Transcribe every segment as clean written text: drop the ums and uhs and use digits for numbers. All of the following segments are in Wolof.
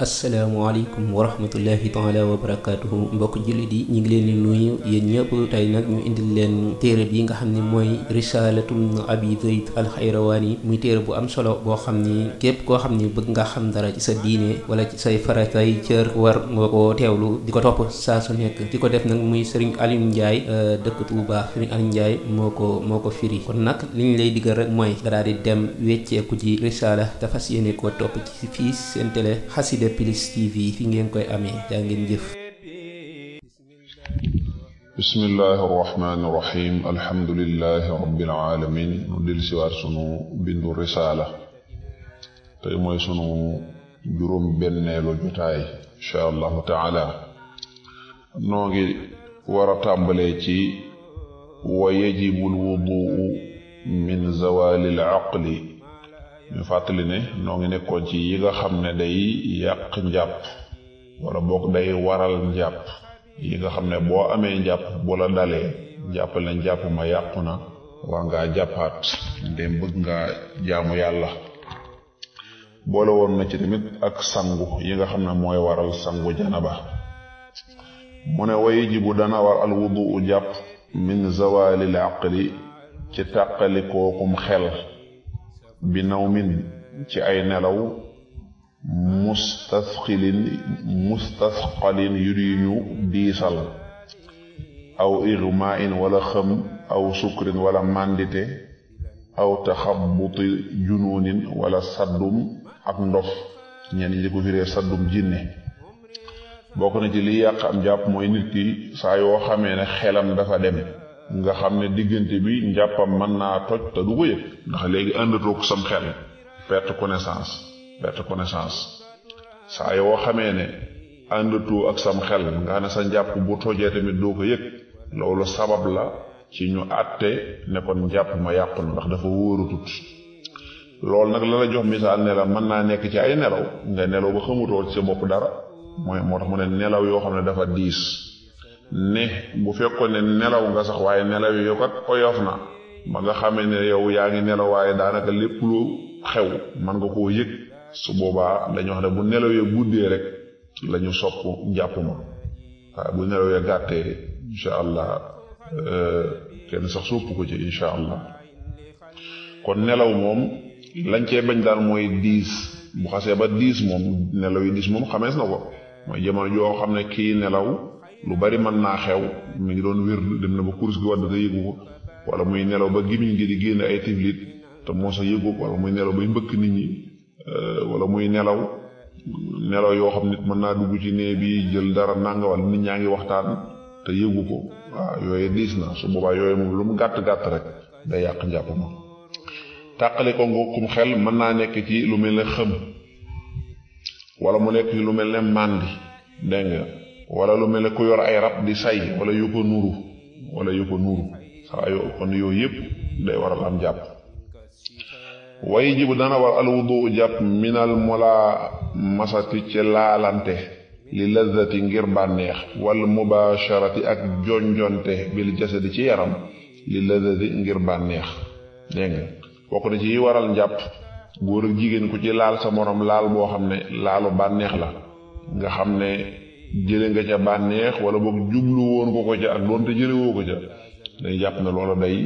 asalaamaaleykum wa rahmatullahi taala wa barakaatuhu mbokk jullit yi ñu ngi leen di nuyu yéen ñëpp tey nag ñu indil leen téere bi nga xam ne mooy risalatum abi zayd alxayrawaani muy téere bu am solo boo xam ni képp koo xam ni bëgg nga xam dara ci sa diine wala ci say faratay cër war nga ko teewlu di ko topp saa su nekk di ko def nag muy Serigne Aliou Ndiaye dëkk Touba Serigne Aliou Ndiaye moo ko firi kon nag li ñu lay diggal rek mooy nga daal di dem wecceeku ci risala te fas yéene koo topp ci fii seen télé Xassida Plus TV fi ngeen koy amee jaa ngeen jëf. bismillahi arrahmani irrahim alhamdulilahi rabbil alamin nu dil siwaat sunu bindu risaala tey mooy sunu juróom benneelu jotaay insha allahu taala noo ngi war a tàmbalee ci wa yajibu alwuduu min zawali al aqli ñu fàttali ne noo ngi nekkoon ci yi nga xam ne day yàq njàpp wala boog day waral njàpp yi nga xam ne boo amee njàpp bu la dalee jàppal ne njàpp ma yàqu na waa ngaa jàppaat ndem bëgg nga jaamu yàlla boole woon na ci tamit ak sangu yi nga xam ne mooy waral sangu janaba mu ne wa yajibu dana war al wudu jàpp min zawalil aqli ci tàqalikookum xel bi nawmin ci ay nelaw mustasqalin yu di ñu diisal aw igmain wala xëm aw sukrin wala mandite aw taxabuti junuunin wala saddum ak ndof ñenn ñi ko firee saddum jinne bokk na ci liy yàq am jàpp mooy nit ki saa yoo xamee ne xelam dafa dem nga xam ne diggante bi njàppam mën naa toj te du ko yëg ndax léegi àndatoo ko sam xel perte connaissance saa yoo xamee ne àndatoo ak sam xel nga xam ne sa njàpp bu tojee tamit doo ko yëg loolu sabab la ci ñu àtte ne kon njàpp ma yàqu na ndax dafa wóoratut loolu nag la la jox misaal ne la mën naa nekk ci ay nelaw nga nelaw ba xamutoo ci sa bopp dara mooy moo tax mu ne nelaw yoo xam ne dafa diis ne bu fekkoon ne nelaw nga sax waaye nelaw yi kat oyof na ma nga xamee ne yow yaa ngi nelaw waaye daanaka lépp lu xew man nga koo yëg su boobaa dañu wax ne bu nelaw ya guddee rek la ñu sopp njàpp ma waaye bu nelaw ya gàttee incha allah kenn sax sopp ko ci incha allah kon nelaw moom lañ cee bañ daal mooy diis bu xasee ba diis moom nelaw yi diis moom xamees na ko mooy jamono joo xam ne kii nelaw lu bari mën naa xew mi ngi doon wér dem na ba kurus gi wadd te yëgu ko wala muy nelaw ba gimiñ gi di génn ay tiflit te moo sa yëgu ko wala muy nelaw bay mbëkk nit ñi wala muy nelaw yoo xam nit mën naa dugg ci nee bi jël dara nanga wala nit ñaa ngi waxtaan te yëgu ko waaw yooyu diis na su boobaa yooyu moom lu mu gàtt-gàtt rek day yàq njàpp ma tàqali ko ngokkum xel mën naa nekk ci lu mel ne xëm wala mu nekk ci lu mel ne màndi dégg nga wala lu mel ne ku yor ay rab di say wala yu ko nuru saa yoo kon yooyu yëpp day waral am jàpp way jibu dana war alwudu jàpp minal mola masati ci laalante li lazati ngir bànneex wal mubasharati ak jonjonte bil jasadi ci yaram li lazati ngir bànneex dégg nga bokk na ci yi waral njàpp góor ak jigéen ku ci laal sa morom laal boo xam ne laalu bànneex la nga xam ne jële nga ca bànneex wala boog jublu woon ko ca ak doonte jële woo ko ca day jàpp ne loola day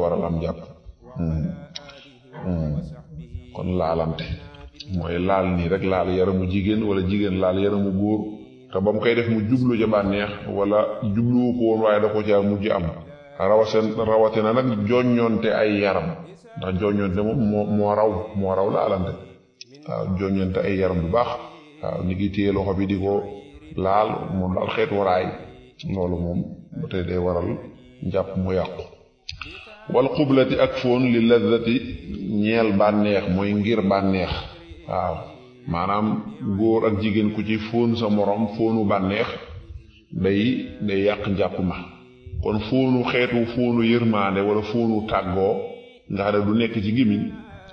waral am jàpp kon laalante mooy laal nii rek laal yaramu jigéen wala jigéen laal yaramu góor te ba mu koy def mu jublu ca bànneex wala jubluwu ko woon waaye da ko ca mujj am rawatina nag joññoonte ay yaram ndax joññoonte moom moo raw laalante waaw joññoonte ay yaram bu baax waaw ni ngi téye loxo bi di ko laal moom daal xeet waraay loolu moom ba tey day waral njàpp mu yàqu wal xublati ak fóon li lazzati ñeel bànneex mooy ngir bànneex waaw maanaam góor ak jigéen ku ci fóon sa morom fóonu bànneex day yàq njàpp ma kon fóonu xeetu fóonu yërmaande wala fóonu tàggoo nga xam ne du nekk ci gimiñ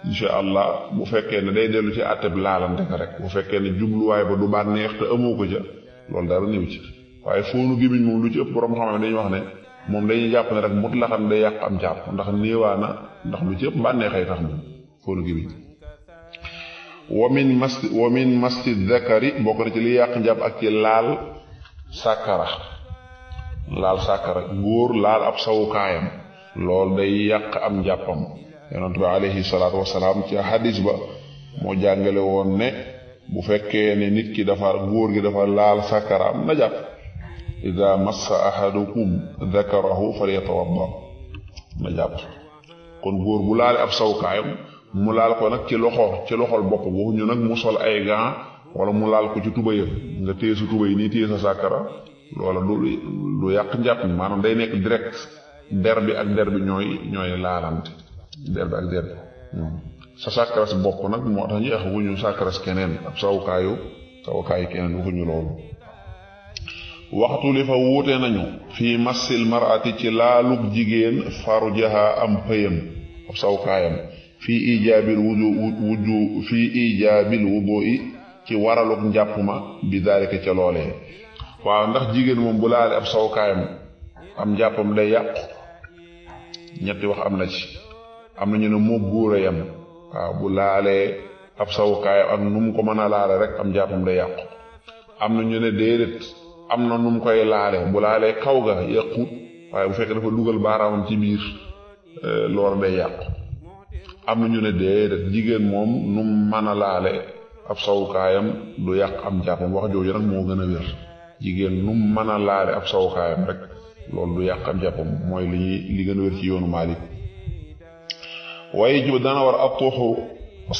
insha allah bu fekkee ne day dellu ci àtteb laalante ka rek bu fekkee ne jubluwaay ba du bànneex te amoo ko ca loolu dara néew ci waaye fóonu gimiñ moom lu ci ëpp borom xam ne dañuy wax ne moom dañuy jàpp ne rek mut la xam day yàq am jàpp ndax néewaana ndax lu ci ëpp bànneexay tax moom fóonu gimiñ wa min masti zakari bokk na ci li yàq njàpp ak ci laal sàkkara góor laal ab sawukaayam loolu day yàq am njàppam. yonent bi alayhi salaatu wasalaam ci hadis ba moo jàngale woon ne bu fekkee ne nit ki góor gi dafa laal sàkkaraam na jàpp. ida massa ahadukum zakarahu falyatawadda na jàpp. kon góor bu laale ab sawukaayam mu laal ko nag ci loxol bopp waxuñu nag mu sol ay gants wala mu laal ko ci tubayam nga téye sa tubay nii téye sa sàkkara loola du yàq njàpp mi maanaam day nekk direct der bi ak der bi ñooy laalante der bi ak der bi sa sàkkara si bopp nag moo tax ñu waxuñu sàkkara si keneen ab sawukaayu keneen waxuñu loolu. waxtu li fa wuute nañu fii massil mar'ati ci laalug jigéen farjaha am pëyam ab sawukaayam fii ijaabil wudu'i ci waralug njàpp ma bi daalika ca loolee. waaw ndax jigéen moom bu laale ab sawukaayam am njàppam day yàqu ñetti wax am na ci. am na ñu ne moo góor a yem waaw bu laalee ab sawukaayam ak nu mu ko mën a laale rek am njàppam day yàqu. am na ñu ne déedéet am na nu mu koy laale bu laalee kaw ga yàqut waaye bu fekkee dafa dugal baaraamam ci biir loolu day yàqu. am na ñu ne déedéet jigéen moom nu mu mën a laale ab sawukaayam du yàq am njàppam wax jooju nag moo gën a wér. jigéen nu mu mën a laale ab sawukaayam rek loolu du yàq am njàppam mooy li gën a wér ci yoonu Maalik. waaye jub dana war ab tuuxu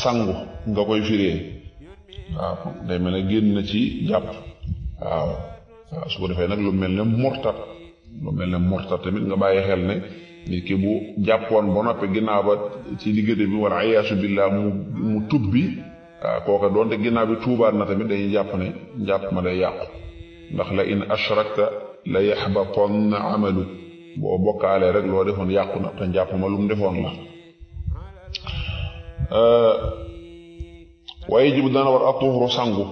sangu nga koy firee waaw day mel ne génn na ci jàpp waaw su ko defee nag lu mel ne murtat tamit nga bàyyi xel ne nit ki bu jàppoon ba noppi ginnaaw ba ci diggante bi wala ayaasu billah mu tubbi waaw kooka doonte ginnaaw bi tuubaat na tamit dañuy jàpp ne njàpp ma day yàqu ndax la in ashrakta la yaxbatanna amalu boo bokkaalee rek loo defoon yàqu na te njàpp ma lu mu defoon la. waaye jibu dana war a tuuxru sangu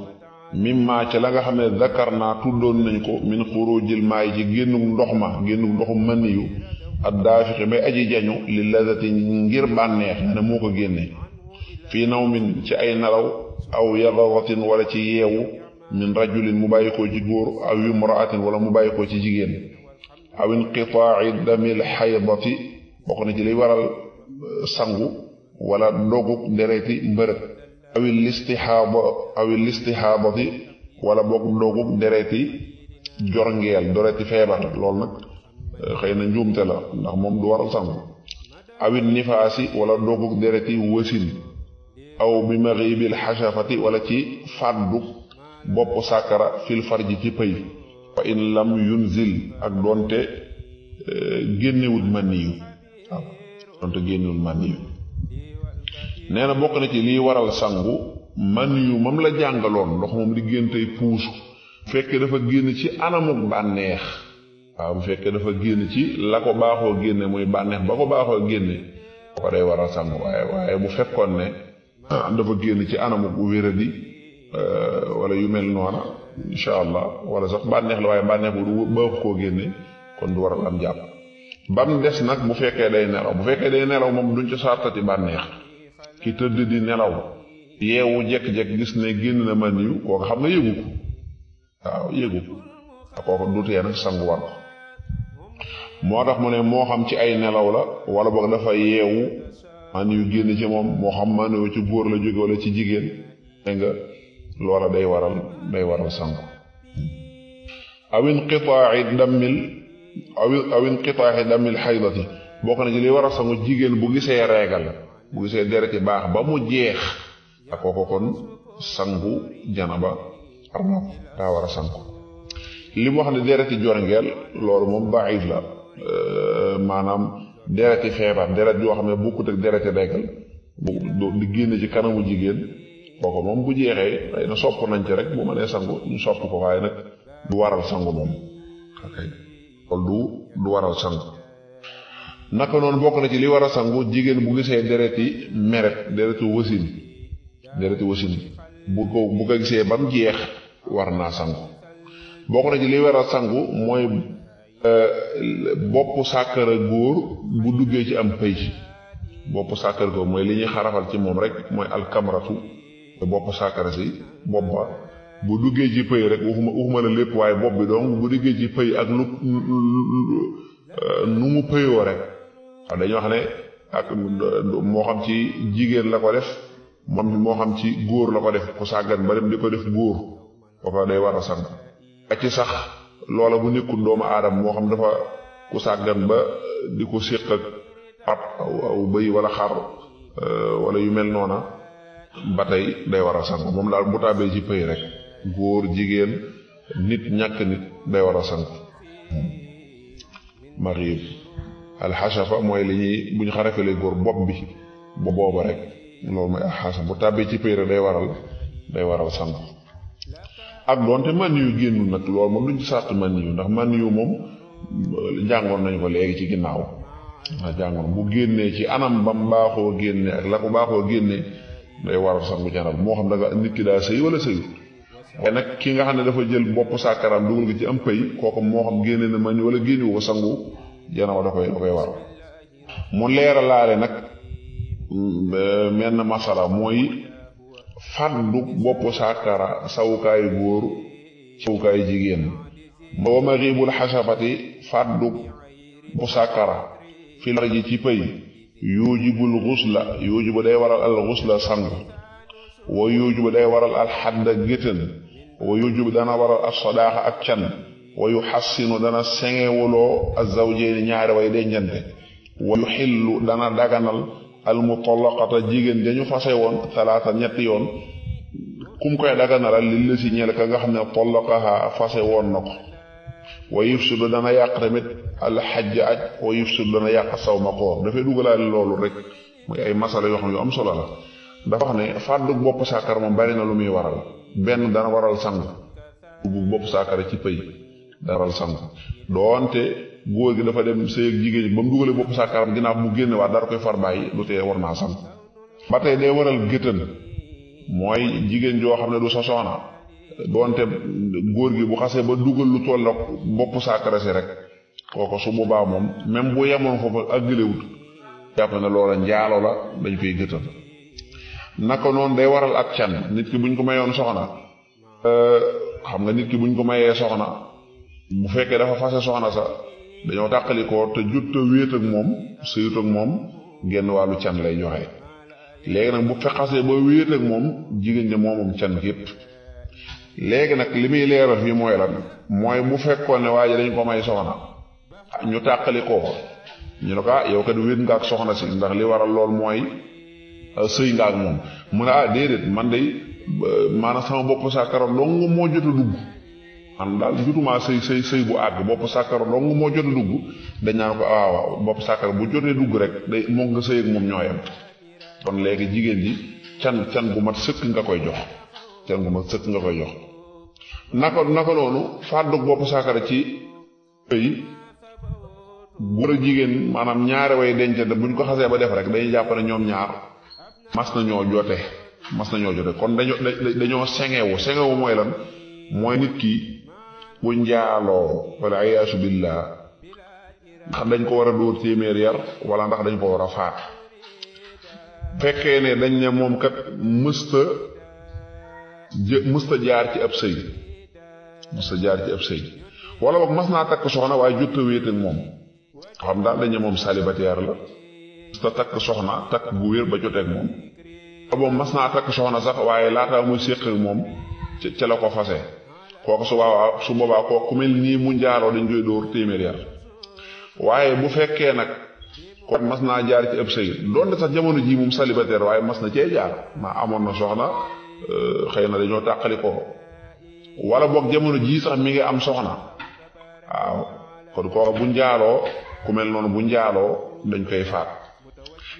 mimma ca la nga xam ne zakar naa tuddoon nañ ko min xurujil maay ci génnug ndoxu maniyu ak daafixi bay aji jañu li lazati ngir bànneex ne moo ko génne fii nawmin ci ay nelaw aw yadawatin wala ci yeewu min rajulin mu bàyyi ko ci góor aw imraatin wala mu bàyyi ko ci jigéen aw inqitaa'i damil xaydati bokk na ci liy waral sangu wala doguk dereti mbërët awil istixaadati wala boog doguk dereti jorngeel dereti feebar loolu nag xëy na njuumte la ndax moom du waral sangu awil nifaasi wala doguk dereti wasin aw bi maxibil xashafati wala ci fàddu bopp sàkkara fil farji ci pëy fa in lam yunzil ak doonte génnewul maniyu waaw doonte génnewul maniyu nee na bokk na ci liy waral sangu maniyu moom la jàngaloon ndox moom di génn tey puusu bu fekkee dafa génn ci anamuk bànneex waaw bu fekkee dafa génn ci la ko baaxoo génne muy bànneex ba ko baaxoo génne ko day waral sangu waaye bu fekkoon ne dafa génn ci anamuk wéradi wala yu mel noona incha allah wala sax bànneex la waaye bànneex bu baaxu koo génne kon du waral am jàpp bam des nag bu fekkee day nelaw moom duñ ci sartati bànneex ki tëdd di nelaw yeewu jekk-jekk gis ne génn na maniyu kooku xam nga yëgu ko waaw yëgu ko kooku du tee nag sangu war ko moo tax mu ne moo xam ci ay nelaw la wala boog dafa yeewu maniyu génn ci moom moo xam maniyu ci góor la jóge wala ci jigéen dégg nga loola day waral sangu aw inqitaa'i damil xaydati bokk na ci li waral sangu jigéen bu gisee reegal bu gisee deret ci baax ba mu jeex ak kooko kon sangu janaba war na ko daa war a sangu li mu wax ne dereti jorngeel loolu moom daif la maanaam dereti feebar deret yoo xam ne bokkut ak dereti reegal di génne ci kanamu jigéen kooko moom bu jeexee xëy na sopp nañ ci rek bu mënee sangu ñu sopp ko waaye nag du waral sangu moom loolu du waral sangu naka noonu bokk na ci li war a sangu jigéen bu gisee dereti meret dereti wasin bu ko gisee ba mu jeex war naa sangu bokk na ci li war a sangu mooy bopp sàkkara góor bu duggee ci am pëy bopp sàkkara góor mooy li ñuy xarafal ci moom rek mooy alkamratu bopp sàkkara si bopp ba bu duggee ci pëy rek waxuma la lépp waaye bopp bi donc bu duggee ci pëy ak nu mu pëyoo rek waaw dañuy wax ne ak moo xam ci jigéen la ko def moo xam ci góor la ko def ku sàggan ba dem di ko def góor kooka day war a sang ak ci sax loola bu nekkul doomu aadama moo xam dafa ku sàggan ba di ko séq ak pap aw bëy wala xar wala yu mel noona ba tey day war a sang moom daal bu tàbbee ci pëy rek góor jigéen nit ñàkk nit day war a sang marib alxasafa mooy li ñuy bu ñu xarafalee góor bopp bi ba booba rek loolu mooy alxasafa bu tàbbee ci pëy rek day waral sang ak doonte man yu génnul nag loolu moom duñ ci sàrt man yu ndax man yu moom jàngoon nañu ko léegi ci ginnaaw ndax jàngoon bu génnee ci anam bam baaxoo génne ak la ko baaxoo génne day waral sangu janab moo xam danga nit ki daa sëy wala sëyut waaye nag ki nga xam ne dafa jël bopp sàkkaram dugal ko ci am pëy kooku moo xam génne na man wala génnewu ko sangu janaba da koy waral mu leeralaale nag menn masala mooy fàddu bopp sàkkara sawukaayu góor sawukaayu jigéen wa maribul xasabati fàddu bu sàkkara fi la ji ci pëy yuujibul xusla yuujibu day waral al xusla sangu wa yuujibu day waral al xadda géttan wa yuujibu dana waral as sadaaxa ak can wa yuxassinu dana sengewuloo azawjayni ñaari way dencante wa yuxillu dana daganal al mutallaqata jigéen dañu fase woon talaata ñetti yoon kum koy daganalal li la si ñeel ka nga xam ne tallaqaha fase woon na ko wa yufsidu dana yàq tamit alxajj aj wa yufsidu dana yàq sawma koor dafay dugalaale loolu rek muy ay masala yoo xam ne yu am solo la dafa wax ne fàddu bopp sàkkar moom bari na lu muy waral benn dana waral sang dugg bopp sàkkar ci pëy dana waral sang doonte góor gi dafa dem sëy ak jigéen ñi ba mu dugalee bopp sàkkaram ginnaaw mu génne waat dara koy far bàyyi lu tee war naa sang ba tey day waral géttan mooy jigéen joo xam ne du sa soxna doonte góor gi bu xasee ba dugal lu toll ak bopp sàkkara si rek kooko su boobaa moom même bu yemoon foofu àggalewut jàpp na loola njaalo la dañ koy gëtal naka noonu day waral ak can nit ki buñ ko mayoon soxna xam nga nit ki buñ ko mayee soxna bu fekkee dafa fase soxna sa dañoo tàqalikoo te jutta wéet ak moom sëyut ak moom genn wàllu can lay joxe léegi nag bu fexasee ba wéet ak moom jigéen ñi moomam can képp léegi nag li muy leeral fii mooy lan mooy bu fekkoon ne waa ji dañ ko may soxna ñu tàqali ko ñu ne ko yow kat wéet nga ak soxna si ndax li waral lool mooy sëy nga ak moom mu ne déedéet man day maanaam sama bopp sàkkara dong moo jot a dugg man daal jutumaa sëy bu àgg bopp sàkkara dong moo jot a dugg dañ naan ko waaw bopp sàkkara bu jotee dugg rek day moo nga sëy ak moom ñooyam kon léegi jigéen ji can gu mat sëkk nga koy jox can gu mat sëkk nga koy jox naka noonu fàddu bopp sàkkara ci pëy góor ak jigéen maanaam ñaari way dencante buñ ko xasee ba def rek dañuy jàpp ne ñoom ñaar mas nañoo jote kon dañoo sengewu mooy lan mooy nit ki bu njaaloo wala ayaasu billah ndax dañ ko war a dóor téeméer yar wala ndax dañ ko war a faat fekkee ne dañ ne moom kat mësta jaar ci ab sëy wala boog mas naa takk soxna waaye jot a wéet ak moom xam daal dañ ne moom célibataire la mësta takk soxna takk bu wér ba joteeg moom boobu mas naa takk soxna sax waaye laataa muy séq ak moom ca la ko fase kooku su boobaa kooku ku mel nii mu njaaloo dañ koy dóor téeméer yar waaye bu fekkee nag kon mas naa jaar ci ab sëy doonte sax jamono jii moom célibataire waaye mas na cee jaar maa amoon na soxna xëy na dañoo tàqali ko wala boog jamono jii sax mi ngi am soxna waaw kon kooku bu njaaloo ku mel noonu bu njaaloo dañ koy faat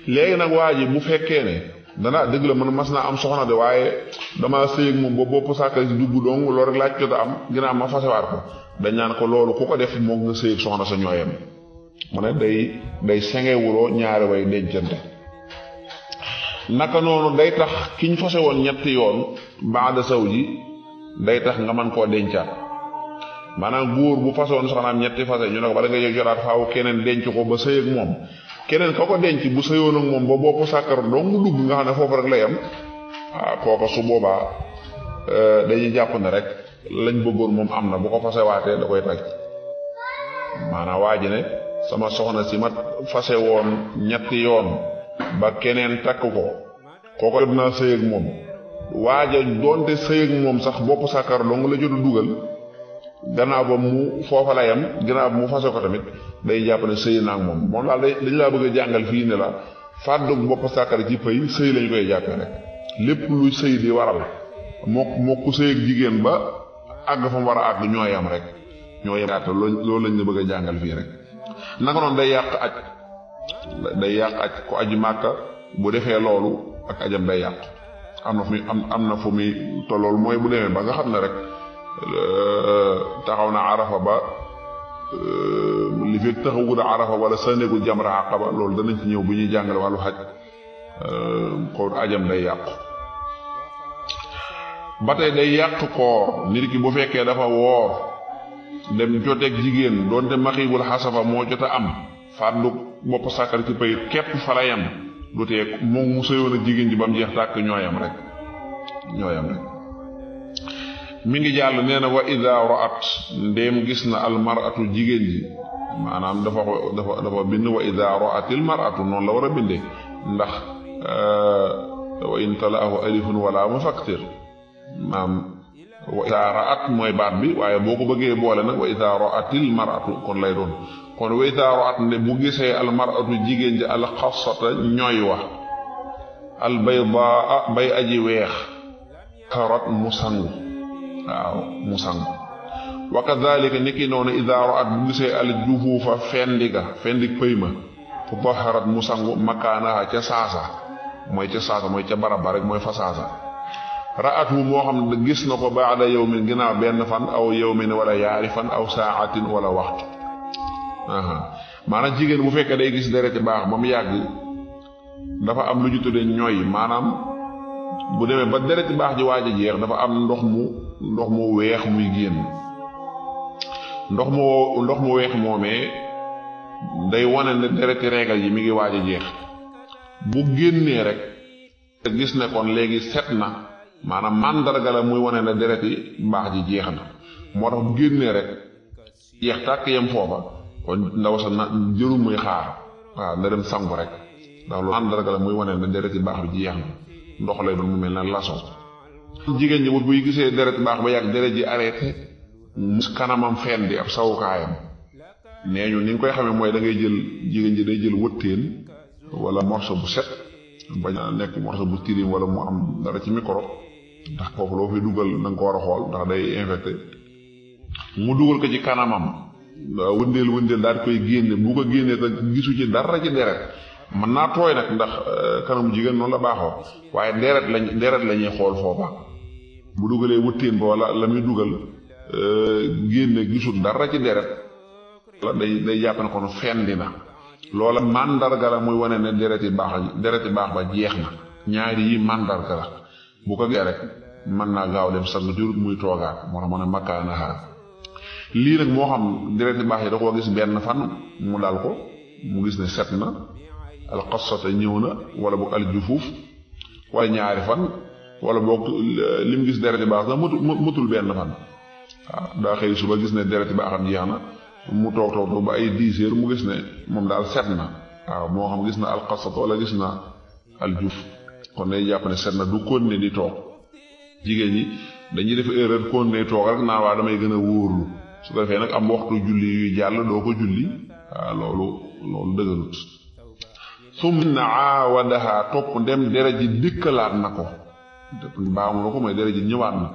léegi nag waa ji bu fekkee ne dana dëgg la man mas naa am soxna de waaye dama sëy ak moom ba bopp sàkkara si dugg dong loolu rek laaj jot a am ginnaaw ma fasewaat ko dañ naan ko loolu ku ko def moo nga sëy ak soxna sa ñooyam mu ne day sengewuloo ñaari way dencante naka noonu day tax kiñ fase woon ñetti yoon baada saw ji day tax nga mën koo dencaat maanaam góor bu fase woon soxnaam ñetti fase ñu ne ko bala nga yëg jotaat faaw keneen denc ko ba sëy ak moom keneen ka ko denc bu sëyoon ak moom ba bopp sàkkara dong dugg nga xam ne foofu rek la yam kooka su boobaa dañuy jàpp ne rek lañ bëggoon moom am na bu ko fasewaatee da koy tàgg maanaam waa ji ne sama soxna si ma fase woon ñetti yoon ba keneen takk ko kooko jot naa sëy ak moom waaja doonte sëy ak moom sax bopp sàkkar dong la jot a dugal gannaaw ba mu foofa la yam gannaaw ba mu fase ko tamit day jàpp ne sëy naa ak moom daal dañ laa bëgg a jàngal fii ne la fàddug bopp sàkkar ci pëy sëy lañ koy jàppee rek lépp lu sëy di waral moo ku sëy ak jigéen ba àgg fa mu war a àgg ñooyam rek ñooyam loolu lañ la bëgg a jàngal fii rek naka noonu day yàq aj ku aji màkka bu defee loolu ak ajam day yàq am na fu muy tollool mooy bu demee ba nga xam ne rek taxaw na arafa ba li fekk taxawul arafa wala sànneegul jamra aqaba loolu danañ ci ñëw bu ñuy jàngale wàllu xaj ko ajam day yàqu ba tey day yàq koor nit ki bu fekkee dafa woor dem joteeg jigéen doonte maxiibul xasafa moo jot a am fàddu bopp sàkkar ci payit képp fa la yam du tee moom mu sëyoon ak jigéen ji ba mu jeex tàkk ñooyam rek mi ngi jàll nee na wa ida ra'at ndéem gis na almaratu jigéen ji maanaam dafa bind wa ida ra'atil maratu noonu la war a bindee ndax wa in talaahu alifun wala mufaktir maam wa ida ra'at mooy baat bi waaye boo ko bëggee boole nag wa ida ra'atil maratu kon lay doon kon wa ida ra'at ne bu gisee almaratu jigéen ji alxasata ñooy wax albaydaa bay aji weex karat mu sangu wa kadhalika niki noonu ida ra'at bu gisee al jufuufa fendig pëy ma taharat mu sangu makaanaha ca saasa mooy ca barab ba rek mooy fa saasa ra'atu moo xam ne gis na ko baada yawmin ginnaaw benn fan aw yawmin wala yaari fan aw saatin wala waxtu maanaam jigéen bu fekkee day gis dereti baax ba mu yàgg dafa am lu ñu tuddee ñooy maanaam bu demee ba dereti baax ji waaj a jeex dafa am ndox mu weex muy génn ndox mu weex moomee day wane ne dereti reegal yi mi ngi waaj a jeex bu génnee rek gis ne kon léegi set na maanaam màndarga la muy wane ne dereti baax ji jeex na moo tax bu génnee rek jeex tàkk yam foofa kon ndaw sa na jëru muy xaar waaw na dem sangu rek ndax lu màndarga la muy wane ne dereti baax bi jeex na ndox lay doon mu mel ne laso jigéen ñi buy gisee deret baax ba yàgg deret ji arrêté mu kanamam fen di ab sawukaayam nee ñu ni nga koy xamee mooy da ngay jël jigéen ji day jël wëttéen wala morceau bu set bañ a nekk morceau bu tilim wala mu am dara ci micro ndax foofu loo fay dugal na nga ko war a xool ndax day infecté mu dugal ko ci kanamam wëndeel daal di koy génne bu ko génnee te gisu ci dara ci deret mën naa tooy nag ndax kanamu jigéen noonu la baaxoo waaye deret la ñuy xool foofa bu dugalee wëttéen ba wala la muy dugal génne gisul dara ci deret la day jàpp ne kon fendi na loola màndarga la muy wane ne dereti baax ba jeex na ñaari yi màndarga la bu ko gee rek mën naa gaaw dem sag jurut muy toogaat moo tax ma ne makkaanaha lii nag moo xam dereti baax yi da koo gis benn fan mu dal ko mu gis ne set na alxasata ñëw na wala boog aljufuuf wala ñaari fan wala boog lim gis dereti baax sax matul benn fan waaw daa xëy suba gis ne dereti baaxam jeex na mu toog ba ay 10 heures mu gis ne moom daal set na waaw moo xam gis na alxasata wala gis na aljuf kon day jàpp ne set na du continuer di toog jigéen ñi dañuy def erreur continuer toog rek naa waa damay gën a wóorlu su ko defee nag am waxtu julli yuy jàll doo ko julli waaw loolu dëgërut summa aawadaha topp ndem deret ji dikkalaat na ko baamu na ko mooy deret ji ñëwaat na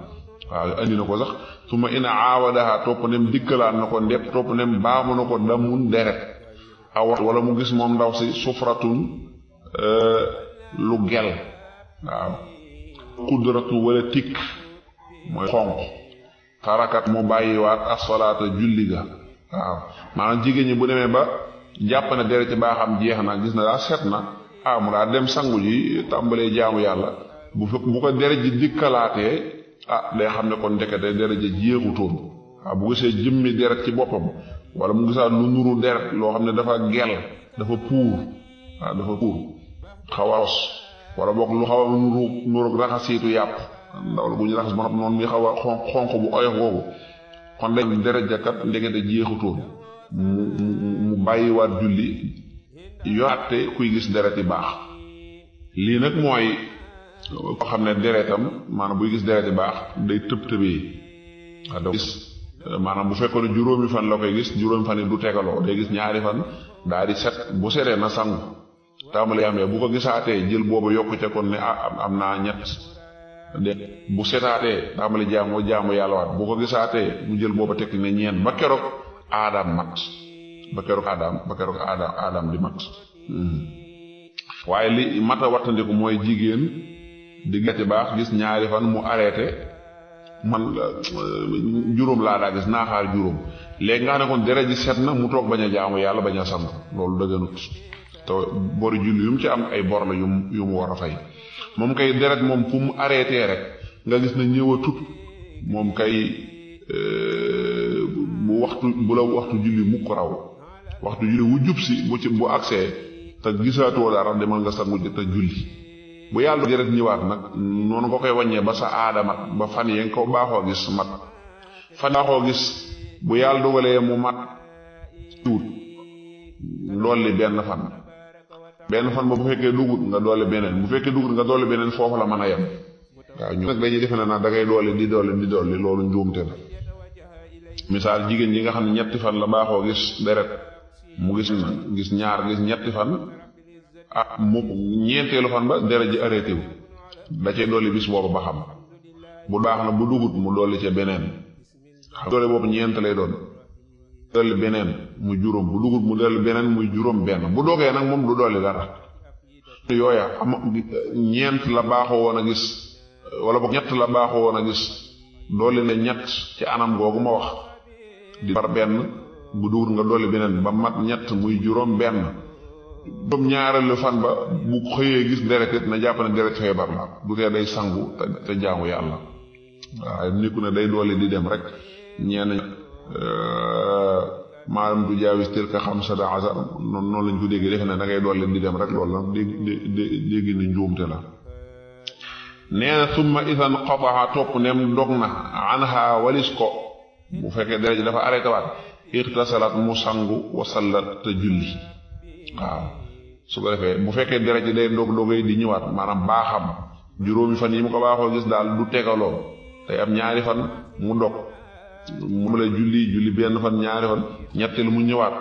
waaw andi na ko sax summa ina aawadaha topp ndem dikkalaat na ko topp ndem baamu na ko damun deret awat wala mu gis moom ndaw si sufratun lu gel waaw kudratu wala tikk mooy xonq tarakat mu bàyyiwaat asalaata julli ga waaw maanaam jigéen ñi bu demee ba jàpp na deret ci baaxam jeex na gis na daa set na mu daa dem sangu ji tàmbalee jaamu yàlla bu ko deret ji dikkalaatee day xam ne kon ndekete deret ji jeexutoon bu gisee jëmmi deret ci boppam wala mu gisaat lu nuru deret loo xam ne dafa gel dafa puur xaw a ros wala boog lu xaw a nuróog raxasiitu yàpp ndaw la bu ñu raxas ba noonu muy xaw a xonq bu oyof boobu kon day deret ja kat ndekete jeexutoon mu bàyyiwaat julli yoatte kuy gis deret yi baax lii nag mooy koo xam ne deretam maanaam buy gis deret yi baax day tëbee waaw da gis maanaam bu fekkoon ne juróomi fan la koy gis juróomi fan yi du tegaloo day gis ñaari fan daal di set bu setee na sangu tàmbali amee bu ko gisaatee jël boobu yokku ca kon ne am naa ñett de bu setaatee tàmbali jaamu yàlla waat bu ko gisaatee mu jël booba tekki ne ñeent ba keroog aadaam mat ba keroog aadaam di mat waaye li mata wattandiku mooy jigéen di gerte baax gis ñaari fan mu arrêté man juróom laa daa gis naa xaar juróom léegi nga xam ne kon deret ji set na mu toog bañ a jaamu yàlla bañ a sant loolu dëgganut te bori julli yu mu ci am ay bor la yu mu war a fay moom kay deret moom fu mu arrêté rek nga gis na ñëwatut moom kay bu la waxtu julli mukk raw waxtu julli wu jub si bu agsee te gisaatoo dara demal nga sangu te julli bu yàlla deret ñëwaat nag noonu nga koy wàññee ba sa aada mat ba fan yi nga ko baaxoo gis mat fan baaxoo gis bu yàlla dogalee mu mat tuut dolli benn fan ba bu fekkee dugut nga dolli beneen bu fekkee dugut nga dolli beneen foofu la mën a yem waaw ñu nag dañuy defe ne nag da ngay dolli di dolli loolu njuumte la misaal jigéen yi nga xam ne ñetti fan la baaxoo gis deret mu gis ñaar gis ñetti fan mu ñeenteelu fan ba deret ji arrêté wu da cay dolli bis boobu ba xam bu baax na bu dugut mu dolli ca beneen xam dolli boobu ñeent lay doon dolli beneen muy juróom bu dugut mu dolli beneen muy juróom benn bu dogee nag moom du dolli dara yooya ñeent la baaxoo woon a gis wala boog ñett la baaxoo woon a gis dolli ne ñett ci anam googu ma wax di par benn bu dugut nga dolli beneen ba mat ñett muy juróom benn juróom ñaareelu fan ba bu xëyee gis deret it na jàpp ne deret feebar la du tee day sangu te jaamu yàlla waaye nikku ne day dolli di dem rek ñeen maanaam du jaawis tilka xamsata asar noonu lañ ko déggee defe ne da ngay dolli di dem rek loolu nag dégg ni njuumte la nee na summa isan qataha topp nem dog na anha walis ko bu fekkee deret ji dafa arrêté waat irtasalat mu sangu wasallat te julli waaw su ko defee bu fekkee deret ji day dogay di ñëwaat maanaam baaxam juróomi fan yi mu ko baaxoo gis daal du tegaloo day am ñaari fan mu dog mu la julli benn fan ñaari fan ñetteel mu ñëwaat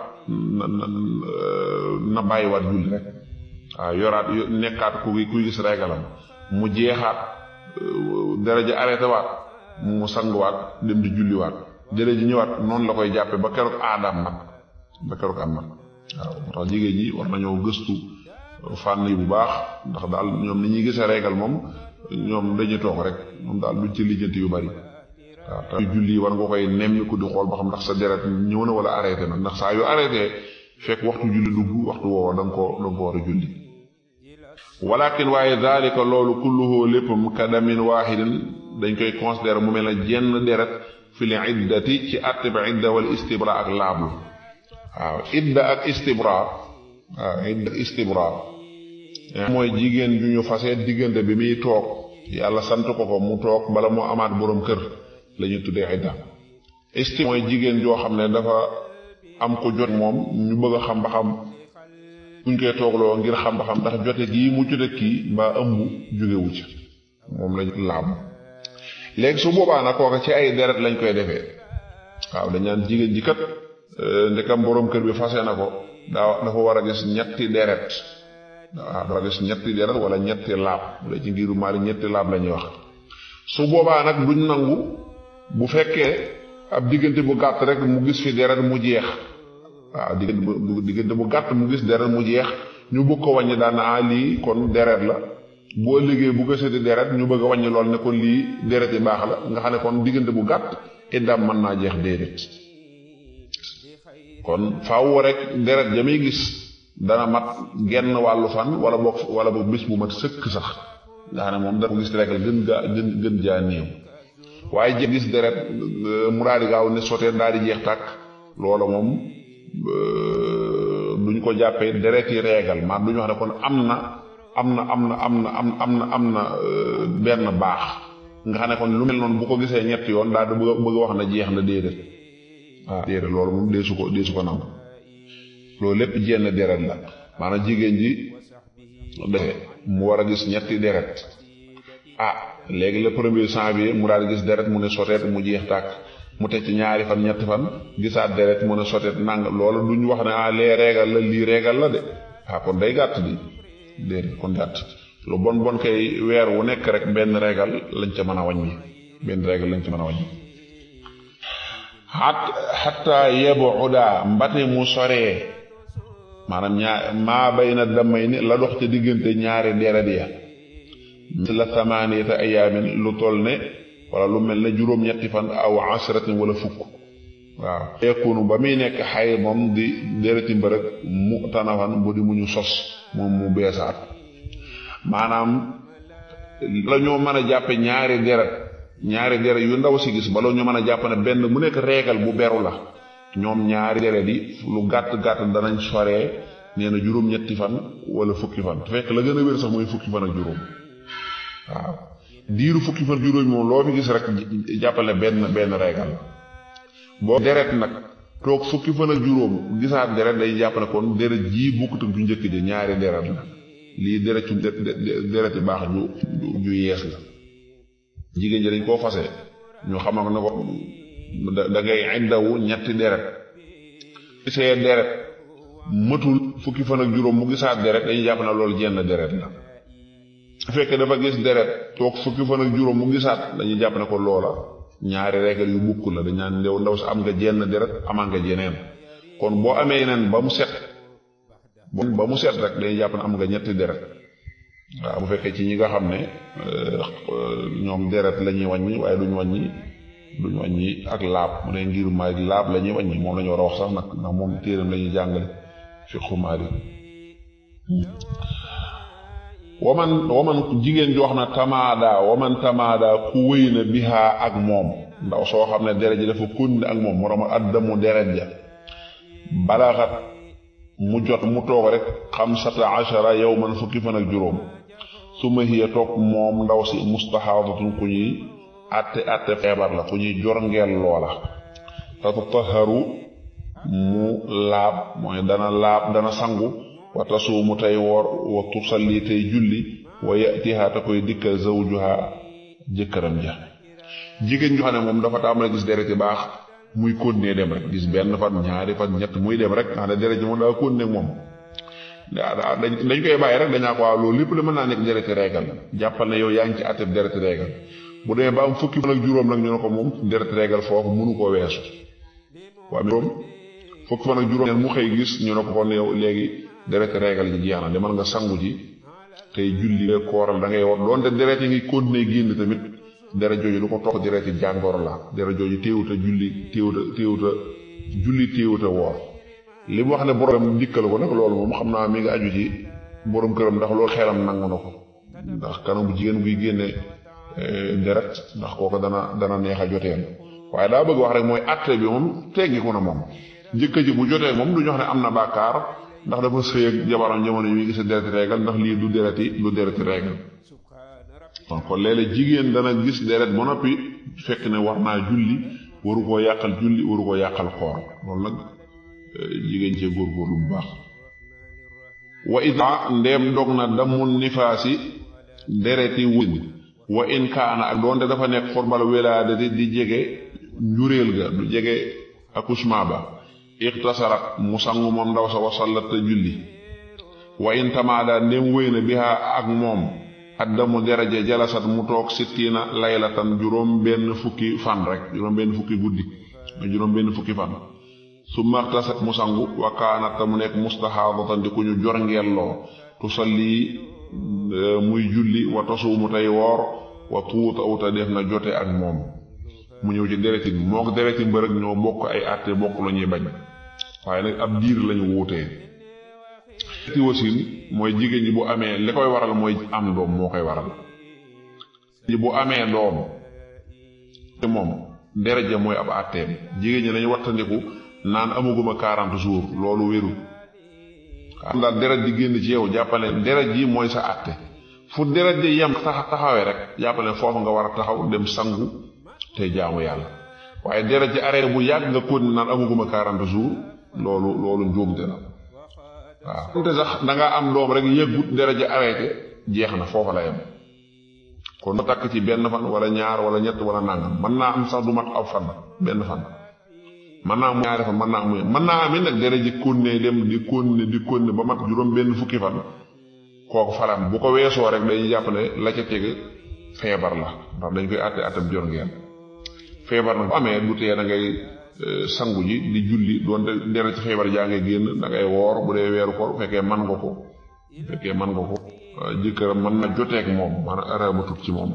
na bàyyiwaat julli rek waaw yoraat nekkaat kuy gis regalam mu jeexaat deret ji arrêté waat mu sanguwaat dem di julliwaat deret ji ñëwaat noonu la koy jàppe ba keroog aadaam nag waaw moo tax jigéen ñi war nañoo gëstu fànn yi bu baax ndax daal ñoom ni ñuy gisee régal moom ñoom dañuy toog rek moom daal duñ ci lijjanti yu bari waaw te julli war nga koy nemmiku di xool ba xam ndax sa deret ñëw na wala arrêté na ndax saa yu arrêté fekk waxtu julli dugg waxtu woowa da nga ko war a julli walakin waaye daalika loolu kulluhu léppam kadamin waahidin dañ koy considérer mu mel ne jenn deret fil iddati ci àtte bi idda wal istibra ak laablu waaw idda ak istibra mooy jigéen ju ñu fase diggante bi muy toog yàlla sant ko mu toog bala moo amaat boroom kër la ñu tuddee idda istibra mooy jigéen joo xam ne dafa am ko jot moom ñu bëgg a xam ba xam buñ koy toogloo ngir xam ba xam ndax jote gii mu jote kii mbaa ëmb jógewu ci moom lañ laab léegi su boobaa nag kooka ci ay deret lañ koy defee waaw dañ naan jigéen ji kat ndekam boroom kër bi fase na ko dafa war a gis ñetti deret waaw dafa gis ñetti deret wala ñetti laab wala ci ngiru maari ñetti laab la ñuy wax su boobaa nag duñ nangu bu fekkee ab diggante bu gàtt rek mu gis fi deret mu jeex waaw diggante bu gàtt mu gis deret mu jeex ñu bëgg ko wàññi daan na lii kon deret la boo liggéey bu gisati deret ñu bëgg a wàññi lool ne kon lii deret yi baax la nga xam ne kon diggante bu gàtt iddaam mën naa jeex déedéet kon faaw rek deret ja muy gis dana mat genn wàllu fan wala boog bis bu mat sëkk sax nga xam ne moom da ko gis rek gën jaa néew waaye gis deret mu daal di gaaw ne sotee daal di jeex tàkk loola moom duñ ko jàppee deret yi reegal maanaam duñu wax ne kon am na am na benn baax nga xam ne kon lu mel noonu bu ko gisee ñetti yoon daal di bëgg wax na jeex na déedéet waaw déedéet loolu moom deesu ko nangu loolu lépp jenn deret la maanaam jigéen ji defee mu war a gis ñetti deret léegi le 1er janvier mu daal di gis deret mu ne soteet mu jeex tàkk mu teg ci ñaari fan ñetti fan gisaat deret mu ne soteet nang loolu duñ wax ne lee reegal la lii reegal la de kon day gàtt di déedéet kon gàtt lu bon kay weer wu nekk rek benn reegal lañ ca mën a wàññi xatta yebuda mbate mu soree maanaam maa bayna damay ni la dox ca diggante ñaari deret ya la thamaniyata ayaamin lu toll ne wala lu mel ne juróom-ñetti fan aw asratin wala fukk waaw yakunu ba muy nekk xay moom di dereti mbërëg mu tanafan bu di mu ñu sos moom mu beesaat maanaam la ñoo mën a jàppe ñaari deret yu ndaw si gis bala ñoo mën a jàpp ne benn mu nekk reegal bu beru la ñoom ñaari deret yi lu gàtt danañ soree nee na juróom-ñetti fan wala fukki fan te fekk la gën a wér sax mooy fukki fan ak juróom waaw diiru fukki fan juróom moom loo fi gis rek jàppale benn reegal boo deret nag toog fukki fan ak juróom gisaat deret day jàpp ne kon deret jii bukkut ak ju njëkk ji ñaari deret la lii dereti baax ju yees la jigéen ji dañ koo fase ñu xamal ne ko da ngay iddawu ñetti deret gisee deret matul fukki fan ak juróom mu gisaat deret dañuy jàpp ne loolu jenn deret la su fekkee dafa gis deret toog fukki fan ak juróom mu gisaat dañuy jàpp ne ko loola ñaari reegal yu bukk la dañ naan ndaw si am nga jenn deret amaa nga jeneen kon boo amee yeneen ba mu set rek dañuy jàpp ne am nga ñetti deret waaw bu fekkee ci ñi nga xam ne ñoom deret la ñuy wàññi waaye duñ wàññi ak laab mu ne ngir Maalik laab la ñuy wàññi moom la ñu war a wax sax nag ndax moom téeram la ñuy jàngale fiqhu Maalik waman jigéen joo xam ne tamaada ku wëy na bihaa ak moom ndaw soo xam ne deret ji dafa konne ak moom moo addamu deret ja balaxat mu jot mu toog rek 15 yawman fukki fan ak juróom suma hiya toog moom ndaw si mustaxaadatun ku ñuy atte feebar la ku ñuy jorngeel loola tatahharu mu laab mooy dana sangu wa tasuumu tey woor wa tusalli tey julli wa yatiha te koy dikkal zawjuha jëkkëram ja jigéen joo xam ne moom dafa tàmbale gis deret yi baax muy continuer dem rek gis benn fan ñaari fan ñett muy dem rek ndax ne deret ji moom daa continuer moom dañ koy bàyyi rek dañaa ko waaw loolu lépp la mën naa nekk dereti reegal jàppal ne yow yaa ngi ci àtteb dereti reegal bu demee ba am fukki fan ak juróom nag ñu ne ko moom dereti reegal foofu mënu koo weesu waaye juróom fukki fan ak juróom mu xëy gis ñu ne ko kon yow léegi dereti reegal ji jeex na demal nga sangu ji tey julli kooral da ngay war doonte deret yi ngi continuer génn tamit deret jooju lu ko topp dereti jàngoro la deret jooju téewuta julli téewuta woor li mu wax ne borom dikkal ko nag loolu moom xam naa mi ngi aju ci borom këram ndax loolu xelam nangu na ko ndax kanam bu jigéen buy génne deret ndax kooku dana neex a joteen waaye daa bëgg wax rek mooy atte bi moom teggiku na moom njëkk ji bu jotee moom duñu wax ne am na bàkkaar ndax dafa sëy ak jabaram jamono yi muy gis dereti reegal ndax lii du dereti reegal kon léeg-léeg jigéen dana gis deret ba noppi fekk ne war naa julli waru koo yàqal julli waru koo yàqal xoor loolu nag jigéen cee góorgóorlu bu baax wa ida ndeem dog na damul nifaasi dereti wëñ wa in kaana ak doonte dafa nekk xorbal welaadati di jege njuréel ga du jege accouchement ba iqtasarat mu sangu moom ndaw sa wasallat te julli wa in tamaada ndéem wéy na biha ak moom addamu deraje jalasat mu toog 60 laylatan juróom benn fukki fan rek juróom benn fukki guddi juróom benn fukki fan su martasat mu sangu wa kaanat mu nekk mustahaadatan di ku ñu jorngeelloo tusalli muy julli wa tasuumu tey woor wa tuuta uta def na jote ak moom mu ñëw ci dereti bi moo ko dereti mbërëg ñoo bokk ay àtte bokk la ñuy bañ waaye nag ab diir lañu wuutee ci wasin mooy jigéen ji bu amee li koy waral mooy am doom moo koy waral ji bu amee doom te moom deret ja mooy ab àtteem jigéen ñi lañu wattandiku naan amaguma 40 jours loolu wérul am daal deret ji génn ci yow jàppale deret ji mooy sa àtte fu deret ji yem taxawee rek jàppale foofu nga war a taxaw dem sangu te jaamu yàlla waaye deret ji arrêté bu yàgg nga kon naan amuguma 40 jours loolu njuumte la waaw te sax da nga am doom rek yëggut deret ji arrêté jeex na foofa la yem kon takk ci benn fan wala ñaar wala ñett wala nangam mën naa am sax du mat aw fan benn fan mën naa am ñaari fan mën naa am nag deret ji continuer dem di continuer ba mat juróom benn fukki fan kooku faram bu ko weesoo rek dañuy jàpp ne la ca tege feebar la ndax dañ koy àtte jor ngeen feebar nag bu amee du tee da ngay sangu ji di julli doon deret ci feebar jaa ngay génn da ngay woor bu dee weeru koor bu fekkee mën nga ko jëkkëram mën na joteeg moom maanaam aramatut ci moom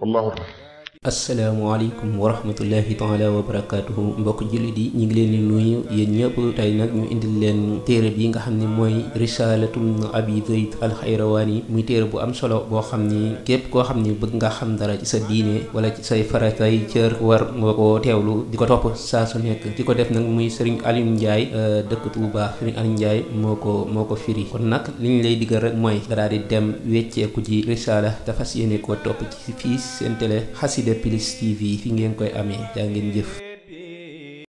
wallahu taala. asalaamaaleykum wa rahmatullahi taala wa barakaatuhu mbokk jullit yi ñu ngi leen di nuyu yéen ñëpp tey nag ñu indil leen téere bi nga xam ne mooy risalatum abi zayd alxayrawaani muy téere bu am solo boo xam ni képp koo xam ni bëgg nga xam dara ci sa diine wala ci say faratay cër war nga ko teewlu di ko topp saa su nekk di ko def nag muy sëriñ Alioune Ndiaye dëkk Touba sëriñ Alioune Ndiaye moo ko firi kon nag li ñu lay digal rek mooy nga daal di dem wecceeku ji risala te fas yéene koo topp ci fii seen télé Xassida Plus TV fi ngeen koy amee jaa ngeen jëf.